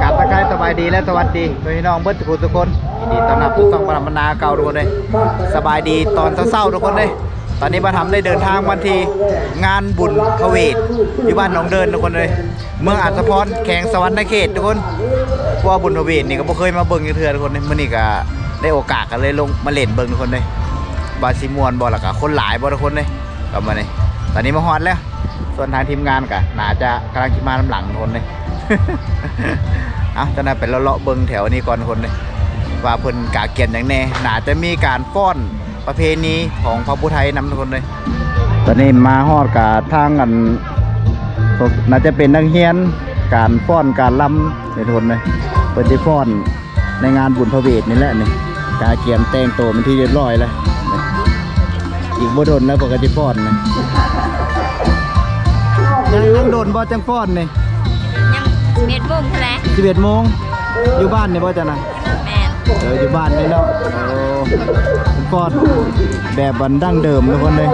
ກາບທັກທາຍສະບາຍດີ ແລະ ສະຫວັດດີພີ່ນ້ອງເບິດທຸກຜູ້ທຸກຄົນ. ຍິນດີຕ້ອນຮັບສູ່ຊ່ອງບ່າວທຳບັນນາເກົ່າທຸກຄົນເດ້. ສະບາຍດີຕອນເຊົ້າໆທຸກຄົນເດ້. ຕອນນີ້ບ່າວທຳໄດ້ເດີນທາງມາທີ່ງານບຸນພະເວດ ຢູ່ບ້ານໜອງເດີນທຸກຄົນເດ້, ເມືອງອາດສະພອນ ແຂວງສະຫວັນນະເຂດທຸກຄົນ. ເພາະວ່າບຸນພະເວດນີ້ກໍບໍ່ເຄີຍມາເບິ່ງຈັກເທື່ອທຸກຄົນເດ້. ມື້ນີ້ກໍໄດ້ໂອກາດ ກໍເລີຍລົງມາຫຼິ້ນເບິ່ງທຸກຄົນເດ້ ວ່າຊິມ່ວນບໍ່ ແລ້ວກໍຄົນຫຼາຍບໍ່ທຸກຄົນເດ້. ປະມານນີ້ ຕອນນີ້ມາຮອດແລ້ວ. ສ່ວນທາງທີມງານກະໜ້າຈະກຳລັງຊິມານຳຫຼັງຄົນເດ້. ເອົ້າ ຈັ່ງໃດໄປເລາະໆເບິ່ງແຖວນີ້ກ່ອນຄົນເດ້ ວ່າເພິ່ນກະກຽມຫຍັງແດ່. ໜ້າຈະມີການຟ້ອນປະເພນີຂອງພະຜູ້ໄທນຳຄົນເດ້. ຕອນນີ້ມາຮອດກະທາງອັນ ໜ້າຈະເປັນນັກຮຽນການຟ້ອນການລຳເດ້ທຸກຄົນເດ້. ເພິ່ນຊິຟ້ອນ ໃນງານບຸນພະເວດນີ້ແຫຼະນີ້ ກະກຽມແຕ່ງໂຕເປັນທີ່ຮຽບຮ້ອຍແລ້ວ. ອີກບໍ່ດົນແລ້ວເພິ່ນກໍຊິຟ້ອນນະ. ຍັງ ຍັງດົນບໍ່ຈັ່ງຟ້ອນນີ້? ຍັງສິບເອັດໂມງພຸ້ນແຫຼະ. ສິບເອັດໂມງ ຢູ່ບ້ານນີ້ບໍ່ເຈົ້ານະ? ແມ່ນ. ເອີ ຢູ່ບ້ານນີ້ເນາະ. ໂອ້ ເພິ່ນຟ້ອນແບບອັນດັ້ງເດີມທຸກຄົນເດ້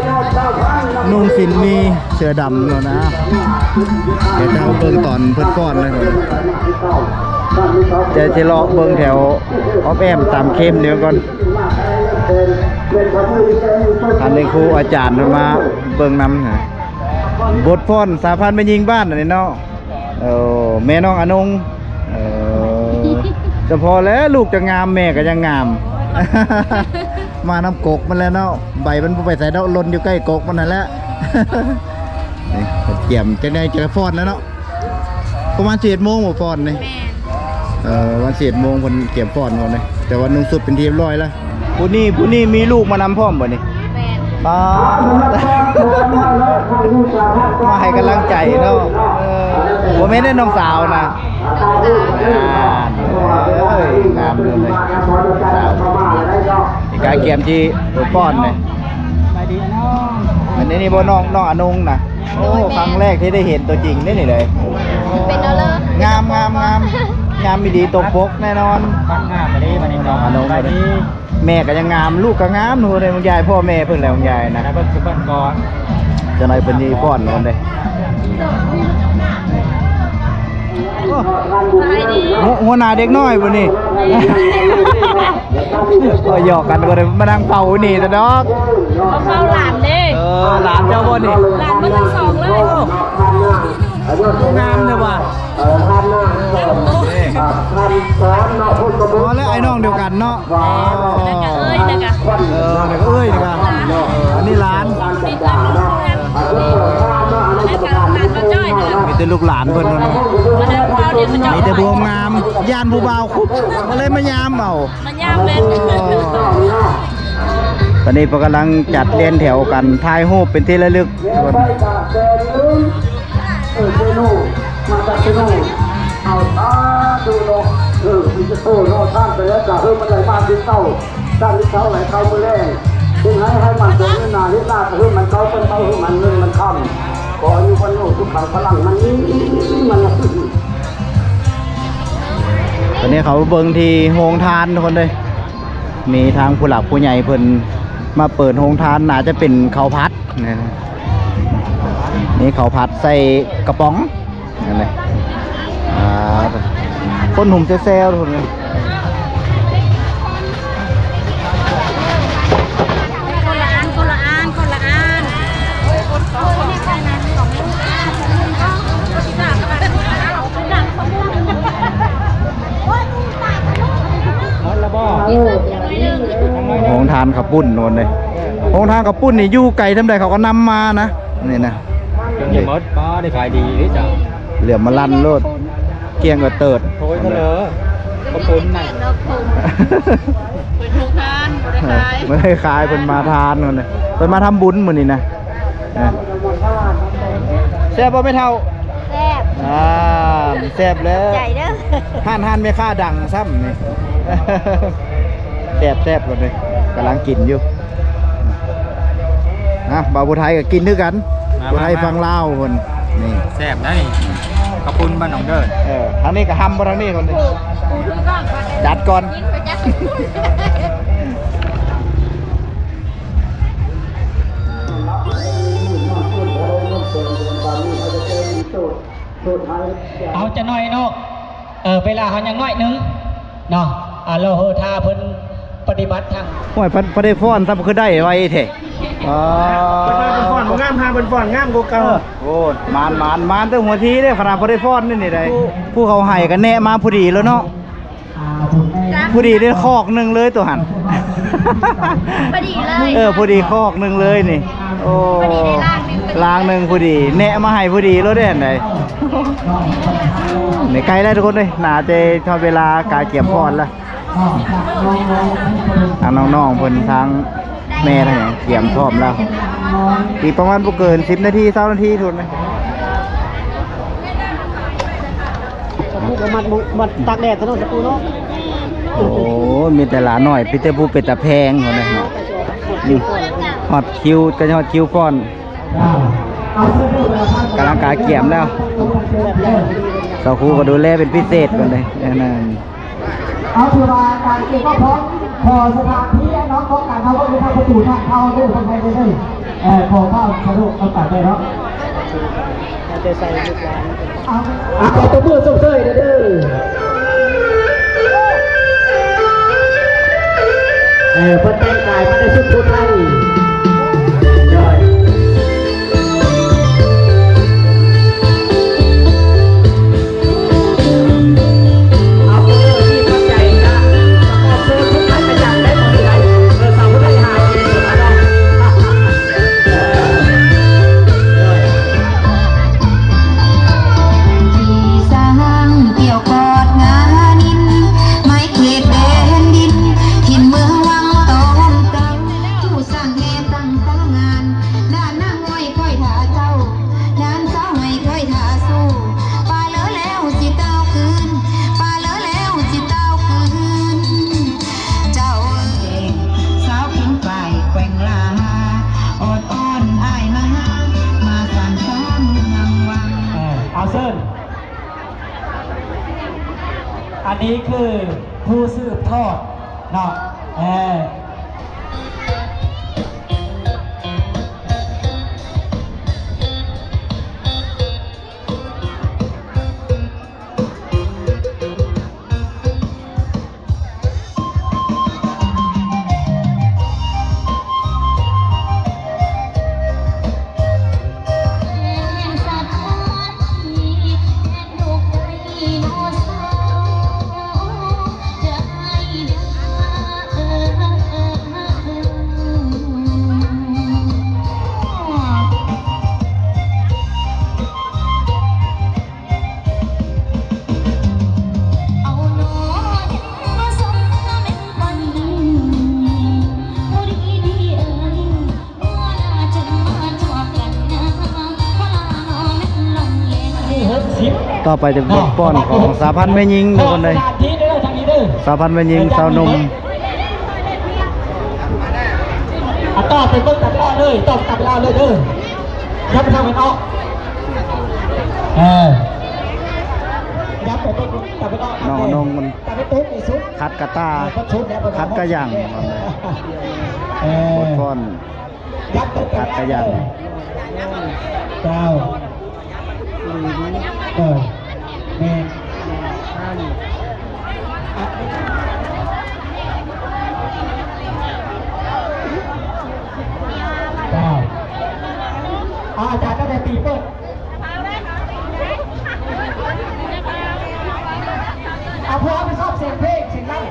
ນຸ່ງສິ້ນໝີ່ເສື້ອດຳໂລດນະ. ດຽວຈະເບິ່ງຕອນເພິ່ນຟ້ອນເລີຍ. ຈະ ຈະເລາະເບິ່ງແຖວອ້ອມແອ້ມຕາມເຄມນີ້ກ່ອນ. ອັນນີ້ຄູອາຈານເພິ່ນມາເບິ່ງນຳ. ບົດຟ້ອນສະຫະພັນແມ່ຍິງບ້ານອັນນີ້ເນາະ. ເອີ ແມ່ນ້ອງອານົງ. ເອີ ສະເພາະແຫຼະ ລູກຈະງາມ ແມ່ກໍຍັງງາມ. ມານຳກົກມັນແຫຼະເນາະ. ໃບມັນບໍ່ໄປໃສດອກ ຫຼົ່ນຢູ່ໃກ້ກົກມັນຫັ້ນແຫຼະ. ນີ້ ກຽມ ຈັ່ງໃດຈະຟ້ອນແລ້ວເນາະ. ປະມານສິບເອັດໂມງບໍ່ຟ້ອນນີ້? ແມ່ນ. ເອີ ປະມານສິບເອັດໂມງເພິ່ນກຽມຟ້ອນກ່ອນເດ້ ແຕ່ວ່ານຸ່ງຊຸດເປັນທີ່ຮຽບຮ້ອຍແລ້ວ. ຜູ້ນີ້ ຜູ້ນີ້ມີລູກມານຳພ້ອມບໍ່ນີ້? ແມ່ນ. ປ້າ ມາໃຫ້ກຳລັງໃຈເນາະ. ເອີ ບໍ່ແມ່ນເດ້ນ້ອງສາວນະ. ນ້ອງສາວ. ອ່າ ເອີຍ ງາມເລີຍ ສາວ. ນີ້ກະກຽມທີ່ຟ້ອນນີ້. ສະບາຍດີນ້ອງ. ອັນນີ້ ນີ້ບໍ່ນ້ອງ ນ້ອງອານົງນະ? ໂອ້ ໂດຍ ແມ່ນ. ຄັ້ງແລກທີ່ໄດ້ເຫັນຕົວຈິງເດ້ນີ້ເດ້. ເປັນເອົາເລີຍ. ງາມ ງາມ ງາມ ງາມອີ່ຫຼີ ຕົກປົກແນ່ນອນ. ງາມອີ່ຫຼີບັດນີ້ນ້ອງອານົງ. ສະບາຍດີ. ແມ່ກໍຍັງງາມ ລູກກໍງາມ ໂຫ ໄດ້ບາງຢາຍ ພໍ່ແມ່ເພິ່ນແລ້ວບາງຢາຍນະ. ໄດ້ເບິ່ງຄືເພິ່ນກ່ອນ ຈັກໜ້ອຍເພິ່ນຊິຟ້ອນກ່ອນເດ້. ໂອ້ ຫົວ ຫົວໜ້າເດັກນ້ອຍບໍ່ນີ້? ກໍຢອກກັນ ກໍໄດ້ມານັ່ງເຝົ້ານີ້ຊະດອກ. ມາເຝົ້າຫຼານເດ້. ເອີ ຫຼານເຈົ້າບໍ່ນີ້? ຫຼານເບິດທັງສອງເລີຍ. ງາມເດີວ່າ. ອໍ ແລ້ວອ້າຍນ້ອງດຽວກັນເນາະ. ອໍ ແລ້ວກໍເອື້ອຍ ແລ້ວກໍ ເອີ ແລ້ວກໍເອື້ອຍນີ້ກະ. ອັນນີ້ຫຼານ ມີແຕ່ລູກຫຼານເພິ່ນເນາະ. ມີແຕ່ຜູ້ງາມ ຢ້ານຜູ້ບ່າວຄຸບ ກໍເລີຍມາຍາມເອົາ. ມາຍາມແມ່ນ. ຕອນນີ້ເພິ່ນກຳລັງຈັດລຽນແຖວກັນ ຖ່າຍຮູບເປັນທີ່ລະລຶກ. ເອີ ເຊໂນ ມາຈາກເຊໂນ ເອົາ ສາທຸເນາະ. ເອີ ມີແຕ່ໂຕເນາະ ທ່ານໄປແລ້ວກະ ເອີ ມັນໄຫຼມາຄືເກົ່າ ທ່ານມີເຊົາໄຫຼເຂົ້າມື້ແລງ ເຮັດໃຫ້ ໃຫ້ມັນຕົກເງິນໜ້າ ເຮັດໜ້າກະ ເອີ ມັນເກົ່າ ເປັນເບົາ ເອີ ມັນເງິນມັນຄຳ ຂໍອາຍຸວັນໂນສຸຂັງພະລັງ ມັນມີ ມັນ ຕອນນີ້ເຂົາເບິ່ງທີ່ໂຮງທານທຸກຄົນເດີ. ມີທາງຜູ້ຫຼັກຜູ້ໃຫຍ່ເພິ່ນມາເປີດໂຮງທານ ໜ້າຈະເປັນເຂົ້າຜັດນະ ມີເຂົ້າຜັດໃສ່ກະປ໋ອງນັ້ນແຫຼະ. ອ່າ ຄົນໜຸ່ມແຊວໆ ຄົນ ຄົນລະອັນ ຄົນລະອັນ ຄົນລະອັນ. ໂຮງທານເຂົ້າປຸ້ນໂນ້ນເດ້. ໂຮງທານເຂົ້າປຸ້ນນີ້ຢູ່ໄກສ່ຳໃດເຂົາກໍນຳມານະ ນີ້ນະ ຈົນຈະໝົດ. ປ້າ ໄດ້ຂາຍດີເດ້ເຈົ້າ. ເຫຼືອມາລັນໂລດ ກ້ຽງກະເຕີດ. ໂອ້ຍ ເລີ ເຂົ້າປຸ້ນນະ ເປັນໂຮງທານ ບໍ່ໄດ້ຂາຍ ບໍ່ໄດ້ຂາຍ. ເພິ່ນມາທານໂນ້ນເດ້ ເພິ່ນມາທຳບຸນມື້ນີ້ນະ. ເອີ ແຊບບໍ່ແມ່ເຖົ້າ? ແຊບ. ອ່າ ແຊບແລ້ວ ໃຈເດີ. ຮ້ານ ຮ້ານແມ່ຄ້າດັງຊ້ຳນີ້. ແຊບໆ ກ່ອນເດ້ ກຳລັງກິນຢູ່. ອ່ະ ບ່າວຜູ້ໄທກໍກິນຄືກັນ. ມາ ຜູ້ໄທ ມາ ຝັ່ງລາວເພິ່ນນີ້ ແຊບໄດ໋ ເຂົ້າປຸ້ນບ້ານໜອງເດີ. ເອີ ທາງນີ້ກໍຫ້ຳບໍ່ ທາງນີ້ກ່ອນເດ້ ຈັດກ່ອນ. ເອົາຈັກໜ້ອຍເນາະ. ເອີ ເວລາເຮົາຍັງໜ້ອຍໜຶ່ງເນາະ ອ່າ ລໍເຮີຖ້າເພິ່ນປະຕິບັດທາງ ໂອ້ຍ ເພິ່ນ ເພິ່ນໄດ້ຟ້ອນຊ້ຳ ຄືໄດ້ໄວແທ້. ອໍ ເພິ່ນວ່າເພິ່ນຟ້ອນບໍ່ງາມ ຫາເພິ່ນຟ້ອນງາມກວ່າເກົ່າ. ເອີ ໂອ້ ໝານ ໝານ ໝານແຕ່ຫົວທີເດ້ ຂະໜາດບໍ່ໄດ້ຟ້ອນນີ້ ນີ້ໄດ໋. ຜູ້ ຜູ້ເຂົາໃຫ້ກໍແນະມາພໍດີແລ້ວເນາະ. ພໍດີໄດ້ຄອກໜຶ່ງເລີຍໂຕຫັ້ນ ພໍດີເລີຍ. ເອີ ພໍດີຄອກໜຶ່ງເລີຍນີ້. ໂອ້ ພໍດີໄດ້ລ້າງໜຶ່ງ ລ້າງໜຶ່ງພໍດີ ແນະມາໃຫ້ພໍດີໂລດເດ້ຫັ້ນໃດ໋. ນີ້ໃກ້ແລ້ວທຸກຄົນເອີຍ ໜ້າຈະຮອດເວລາການກຽມຟ້ອນລະ. ທາງນ້ອງໆເພິ່ນ ທາງແມ່ທາງຫຍັງກຽມພ້ອມແລ້ວ ອີກປະມານບໍ່ເກີນສິບນາທີ ຊາວນາທີພຸ້ນ. ສາທຸກໍມັດ ມັດຕາກແດດຊະເນາະ ສາທຸເນາະ. ໂອ້ ມີແຕ່ຫຼານ້ອຍ ມີແຕ່ຜູ້ເປັນຕາແພງພຸ້ນນະ. ນີ້ຮອດຄິວ ໃກ້ຮອດຄິວຟ້ອນ ກຳລັງກາກຽມແລ້ວ. ສາວຄູກໍດູແລເປັນພິເສດກ່ອນເດ້ ແນວນັ້ນ. ເອົາ ຖືວ່າການເກັບກໍພ້ອມ ຂໍສະຖານທີ່ເນາະ ປ້ອງກັນເຮົາເບິ່ງທາງປະຕູທາງເຂົ້າເດີ ທາງໃນເດີ. ເອີ ຂໍເຝົ້າສະດວກຕ້ອງການໄດ້ເນາະ ເອົາໃຈໃສ່ລູກຫຼານ. ເອົາ ຂໍຕົບມືຊົມເຊີຍເດີ. ເອີ ເພິ່ນແຕ່ງກາຍມາໃນຊຸດຜູ້ໄທ. ໂດຍ ທີ່ສ້າງກ່ຽວກອດງານນິນ ໄມ້ເຂດແດນດິນ ຖິ່ນເມືອງວັງຕອນເກົ່າ ຜູ້ສ້າງແຫ່ຕັ້ງຕາງານ ດ້ານນາງໄວ້ຄອຍຖ້າເຈົ້າ ດ້ານສາວໄວ້ຄອຍຖ້າສູ້ ປາເລີແລ້ວຊິຕ່າວຄືນ ປາເລີແລ້ວຊິຕ່າວຄືນ ເຈົ້າເອີຍ ສາວຜິວຝ້າຍແກວ່ງລາ ອອດອ້ອນອ້າຍມາຫາ ມາສ້າງສາເມືອງວັງ. ເອີ ເອົາເຊີນ. ອັນນີ້ຄືຜູ້ສືບທອດເນາະ ເອີ. ຕໍ່ໄປຈະເປັນບົດຟ້ອນຂອງສະຫະພັນແມ່ຍິງທຸກຄົນເດີ. ສະຫະພັນແມ່ຍິງ ຊາວໜຸ່ມ. ອ່ະ ຕໍ່ໄປເບິ່ງຕາເວລາເລີຍ ຕໍ່ຕາເວລາເລີຍເດີ. ຢ່າໄປທາງແມ່ນອອກ ເອີ ຢ່າໄປເບິ່ງຕາເວລາອອກ. ນ້ອງ ນ້ອງມັນ ຕາເວລາຕົກທີ່ສຸດ ຂັດກະຕ່າ ເອີ ພັດຊຸດແລ້ວ ຂັດກະຫຍັງ ເອີ ບົດຟ້ອນ ຍັບໄປ ຂັດກະຫຍັງ ເຈົ້າ ເອີ ແມ່ນ ເຈົ້າ ອາຈານຕັ້ງແຕ່ປີເປີດ. ເອົາ ພວກເຮົາໄປຊອບສຽງເພງ ສຽງລຳ.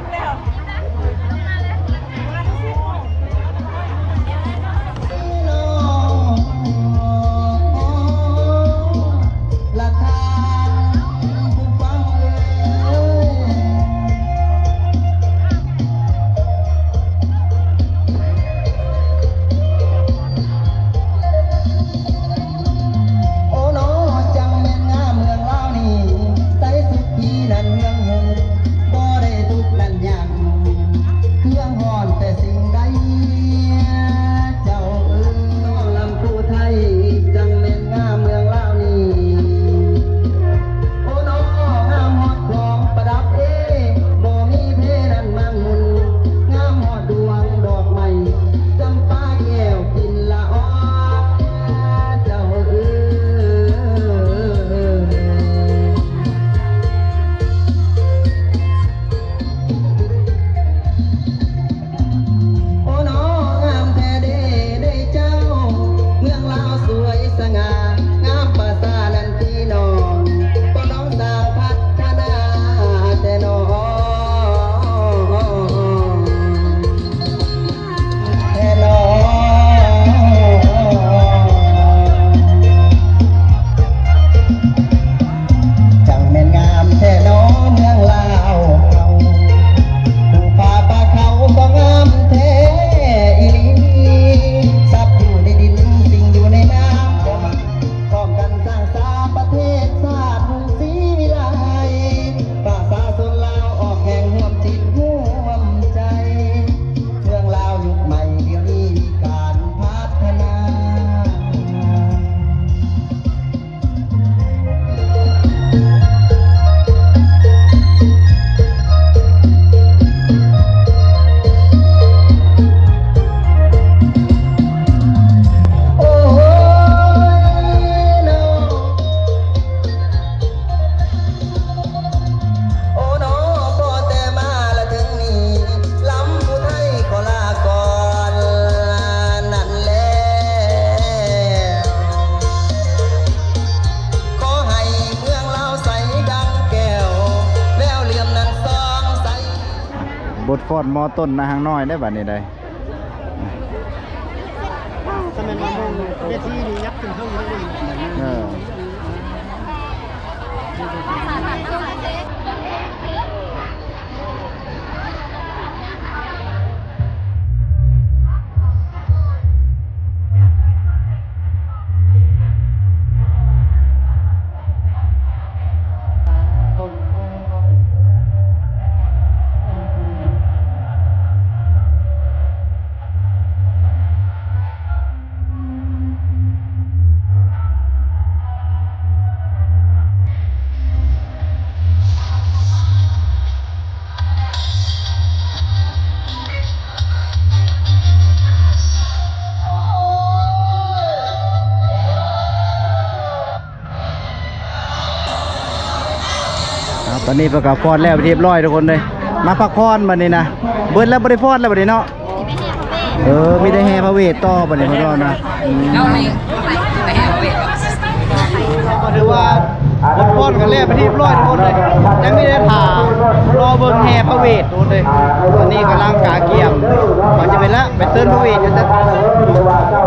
ບົດຟ້ອນມໍຕົ້ນນາຮາງນ້ອຍໄດ໋ ບາດນີ້ໄດ໋. ຖ້າແມ່ນວ່າມອງເວທີນີ້ຍັບຂຶ້ນເທິງເລີຍ. ເອີ. ອ່າ ຕອນນີ້ເພິ່ນກໍຟ້ອນແລ້ວເປັນທີ່ຮຽບຮ້ອຍທຸກຄົນເດ້. ມາພັກຜ່ອນບັດນີ້ນະ. ເບິດແລ້ວ ບໍ່ໄດ້ຟ້ອນແລ້ວບັດນີ້ເນາະ. ເອີ ມີແຕ່ແຫ່ພະເວດຕໍ່ບັດນີ້ເພິ່ນວ່ານະ. ອືມ ກໍຖືວ່າເພິ່ນຟ້ອນກັນແລ້ວເປັນທີ່ຮຽບຮ້ອຍທຸກຄົນເດ້. ຍັງມີແຕ່ຖ້າລໍເບິ່ງແຫ່ພະເວດທຸກຄົນເດ້. ຕອນນີ້ກຳລັງກະກຽມ ວ່າຈະໄປລະ ໄປເຊີນພະເວດຢູ່ທາງ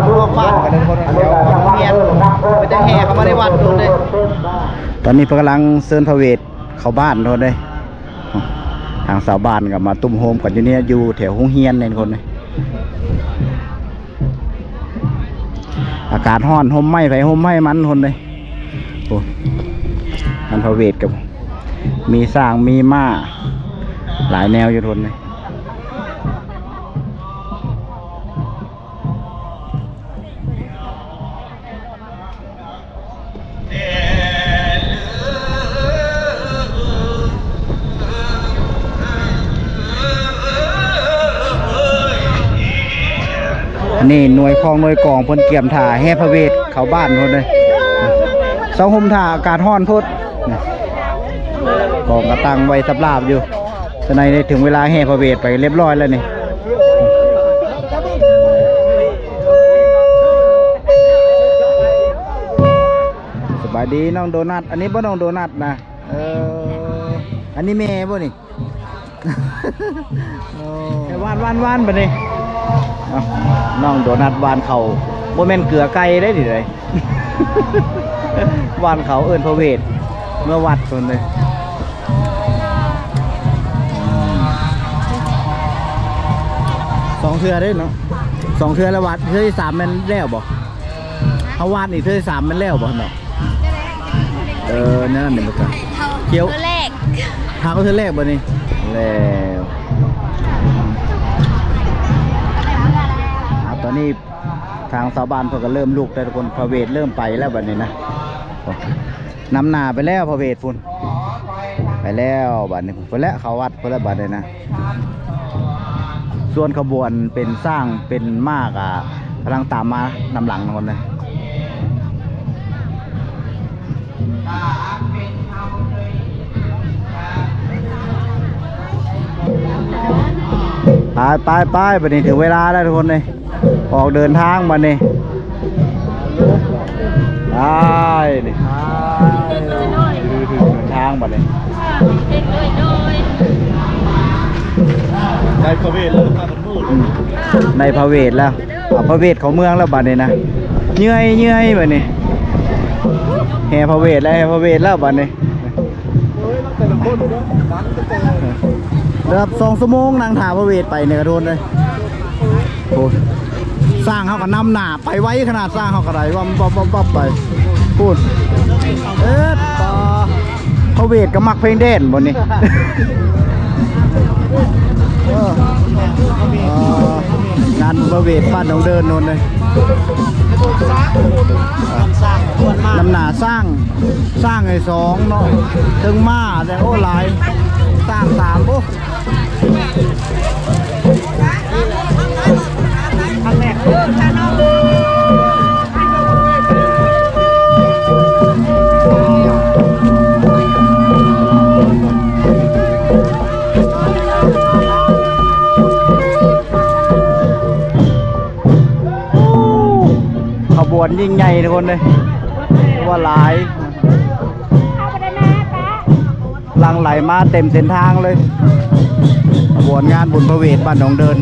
ນອກບ້ານກັນເດ້ທຸກຄົນ. ດຽວໂຮງຮຽນ ໄປແຕ່ແຫ່ເຂົ້າມາໃນວັດທຸກຄົນເດ້. ຕອນນີ້ເພິ່ນກຳລັງເຊີນພະເວດເຂົ້າບ້ານທຸກຄົນເດ້. ທາງຊາວບ້ານກໍມາຕຸ້ມໂຮມກັນຢູ່ນີ້ ຢູ່ແຖວໂຮງຮຽນນີ້ທຸກຄົນເດ້. ອາກາດຮ້ອນ ຮົ່ມໄມ້ໃຜຮົ່ມໄມ້ມັນຄົນເດ້. ໂອ້ ງານພະເວດກໍມີຊ້າງມີມ້າ ຫຼາຍແນວຢູ່ຄົນເດ້. ອັນນີ້ໜ່ວຍຄອງໜ່ວຍກອງເພິ່ນກຽມຖ້າແຫ່ພະເວດເຂົ້າບ້ານພຸ້ນເດ້. ເຊົາຮົ່ມຖ້າ ອາກາດຮ້ອນໂພດ. ກອງກໍຕັ້ງໄວ້ສຳລາບຢູ່. ສະໄນໄດ້ເຖິງເວລາແຫ່ພະເວດໄປຮຽບຮ້ອຍແລ້ວນີ້. ສະບາຍດີນ້ອງໂດນັດ. ອັນນີ້ບໍ່ນ້ອງໂດນັດນະ? ເອີ ອັນນີ້ແມ່ບໍ່ນີ້? ໂອ້ ແຕ່ຫວ່ານ ຫວ່ານ ຫວ່ານ ບັດນີ້. ເອົ້າ ນ້ອງໂດນັດຫວ່ານເຂົ້າ ບໍ່ແມ່ນເກືອໄກ່ເດ້ນີ້ໃດ. ຫວ່ານເຂົ້າເອີ້ນພະເວດເມືອວັດພຸ້ນເດ້. ສອງເທື່ອເດ້ເນາະ ສອງເທື່ອແລ້ວຫວ່ານ. ເທື່ອທີສາມແມ່ນແລ້ວບໍ່? ເຮົາຫວ່ານອີກເທື່ອທີສາມແມ່ນແລ້ວບໍ່ເນາະ? ເອີ ແນວນັ້ນເດ້ບໍ່ກະ ເຮົາ ຂຽວ ເທື່ອແລກ ຫາກໍເທື່ອແລກບັດນີ້ແລ້ວ. ອ່າ ຕອນນີ້ທາງຊາວບ້ານເພິ່ນກໍເລີ່ມລຸກແລ້ວທຸກຄົນ. ພະເວດເລີ່ມໄປແລ້ວບັດນີ້ນະ. ນຳໜ້າໄປແລ້ວພະເວດພຸ້ນ ໄປແລ້ວບັດນີ້. ພຸ້ນແຫຼະ ເຂົ້າວັດພຸ້ນແຫຼະບັດນີ້ນະ. ສ່ວນຂະບວນເປັນຊ້າງເປັນມ້າກະກຳລັງຕາມມານຳຫຼັງທຸກຄົນເດີ. ໄປ ໄປ ໄປ ບັດນີ້ເຖິງເວລາແລ້ວທຸກຄົນເອີຍ. ອອກເດີນທາງບັດນີ້ ໄປນີ້ ເດີນທາງບັດນີ້. ໄດ້ພະເວດແລ້ວ ອືມ ໄດ້ພະເວດແລ້ວ ເອົາພະເວດເຂົ້າເມືອງແລ້ວບັດນີ້ນະ. ເຍື່ອຍ ເຍື່ອຍບັດນີ້ ແຫ່ພະເວດແລ້ວ ແຫ່ພະເວດແລ້ວບັດນີ້. ເກືອບສອງຊົ່ວໂມງນັ່ງຖ້າພະເວດໄປນີ້ກະໂດນເລີຍ. ໂອ້ ຊ້າງເຮົາກະນຳໜ້າໄປໄວຂະໜາດ ຊ້າງເຮົາກະໄດ້ວັບໆໆໄປ. ພຸ້ນ ເອີດ ປາ ພະເວດກະມັກເພງແດນບໍ່ນີ້. ເອີ ເອີ ງານພະເວດບ້ານໜອງເດີນໂນ້ນເດ້. ນຳໜ້າຊ້າງ ຊ້າງໃຫ້ສອງເນາະ ເທິງມ້າແດ່ ໂອ້ ຫຼາຍ ຊ້າງສາມ ໂອ້. ຂະບວນຍິ່ງໃຫຍ່ທຸກຄົນເອີຍ ວ່າຫຼາຍ ຫຼັ່ງໄຫຼມາເຕັມເສັ້ນທາງເລີຍ. ຂະບວນງານ ບຸນພະເວດບ້ານໜອງເດີນ.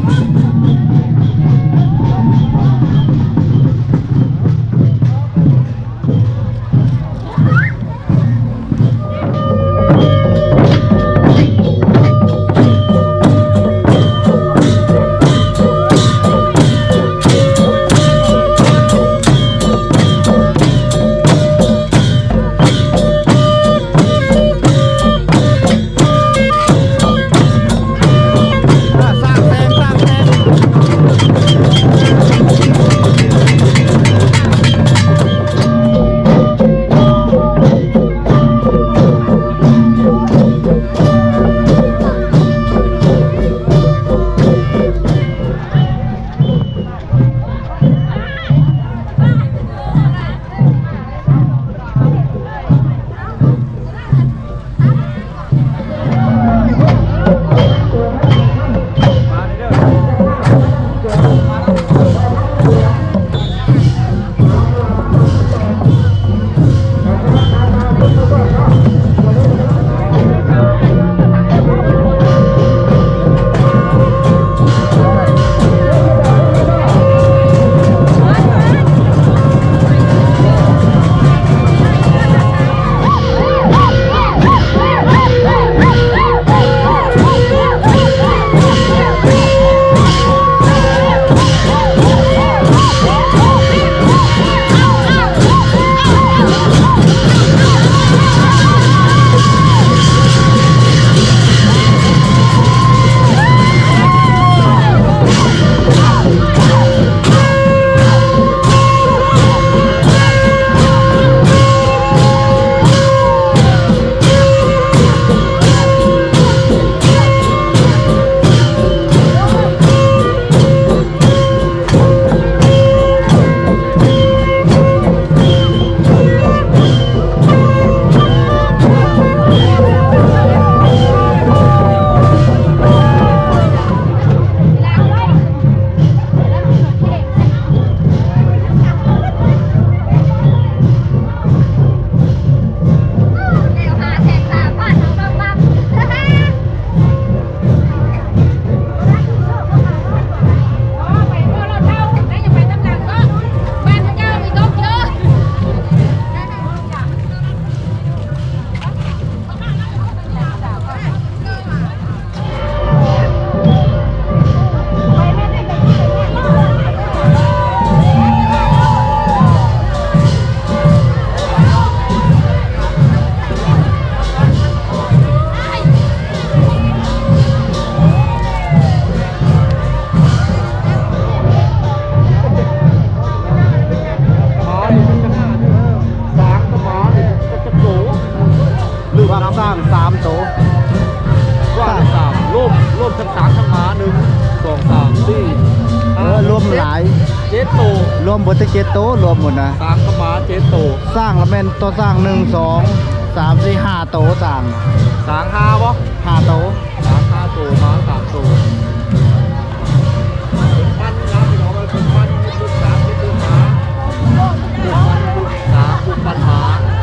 ຫຼືວ່າຊ້າງສາມໂຕ ວ່າຊ້າງສາມ ລວມ ລວມທັງຊ້າງທັງມ້າ ໜຶ່ງ ສອງ ສາມ ສີ່ ເອີ ຫ້າ ລວມຫຼາຍ ເຈັດໂຕ ລວມເບິດທັງເຈັດໂຕ ລວມໝົດນະ ຊ້າງກັບມ້າເຈັດໂຕ ຊ້າງລະແມ່ນໂຕ ຊ້າງ ໜຶ່ງ ສອງ ສາມ ສີ່ ຫ້າໂຕ ຊ້າງ ຊ້າງຫ້າບໍ່? ຫ້າໂຕ ສາມ ຫ້າໂຕ ມ້າສາມໂຕ ມັນນະພີ່ນ້ອງເອີຍ ມັນມີປຸດສາມ ມີປຸດໝາ ປຸດມັນ ປຸດສາມ ປຸດປັນໝາ. ເ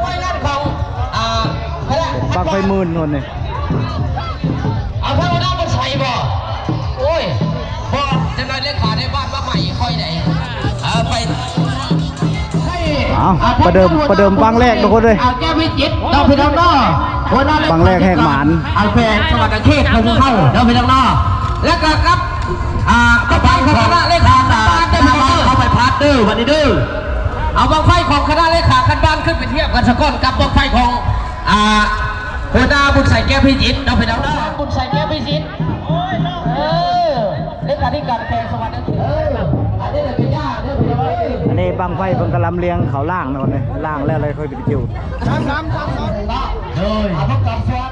ໄວ້ງານຂອງ ອ່າ ຄະນະ ບັ້ງໄຟໝື່ນໂນ່ນນີ້ ເອົາພະຫົວໜ້າໄປໃສ່ບໍ່? ໂອ້ຍ ບໍ່ ຈັກໜ້ອຍເລຂາໃນບ້ານມາໃໝ່ຄ່ອຍໄດ້ ເອີ ໄປ ເອົາ ປະເດີມ ປະເດີມບັ້ງແລກທຸກຄົນເອີຍ ເອົາແກ້ວພິຈິດເນາະ ພີ່ນ້ອງເນາະ ຫົວໜ້າເລຂາ ບັ້ງແລກແຫກໝານ ເອົາແຂວງສະຫວັນນະເຂດຂອງເຮົາເນາະ ພີ່ນ້ອງເນາະ ແລ້ວກໍກັບ ອ່າ ບັ້ງໄຟຂອງຄະນະເລຂາຂັ້ນບ້ານເດີ ພີ່ນ້ອງເດີ ເອົາໄປພັດເດີ ບັດນີ້ເດີ ເອົາບັ້ງໄຟຂອງຄະນະເລຂາຂັ້ນບ້ານຂຶ້ນໄປທຽບກັນສາກ່ອນກັບບັ້ງໄຟຂອງ ອ່າ ຫົວໜ້າບຸນໄຊແກ້ວພິຈິດເນາະ ພີ່ນ້ອງເນາະ ບຸນໄຊແກ້ວພິຈິດ ເອີ ເລຂາທິການແຂວງສະຫວັນນະເຂດ ເອີ ອັນນີ້ແຫຼະເປັນຍາກເດີ ພີ່ນ້ອງເອີຍ ອັນນີ້ບັ້ງໄຟເພິ່ນກຳລັງລຽງເຂົ້າລ້າງເນາະ ນີ້ລ້າງແລ້ວ ແລ້ວຄ່ອຍໄປຈຸດ ສາມ ສາມ ສາມ ເນາະ ໂດຍ ເອົາພວກກັບສວນ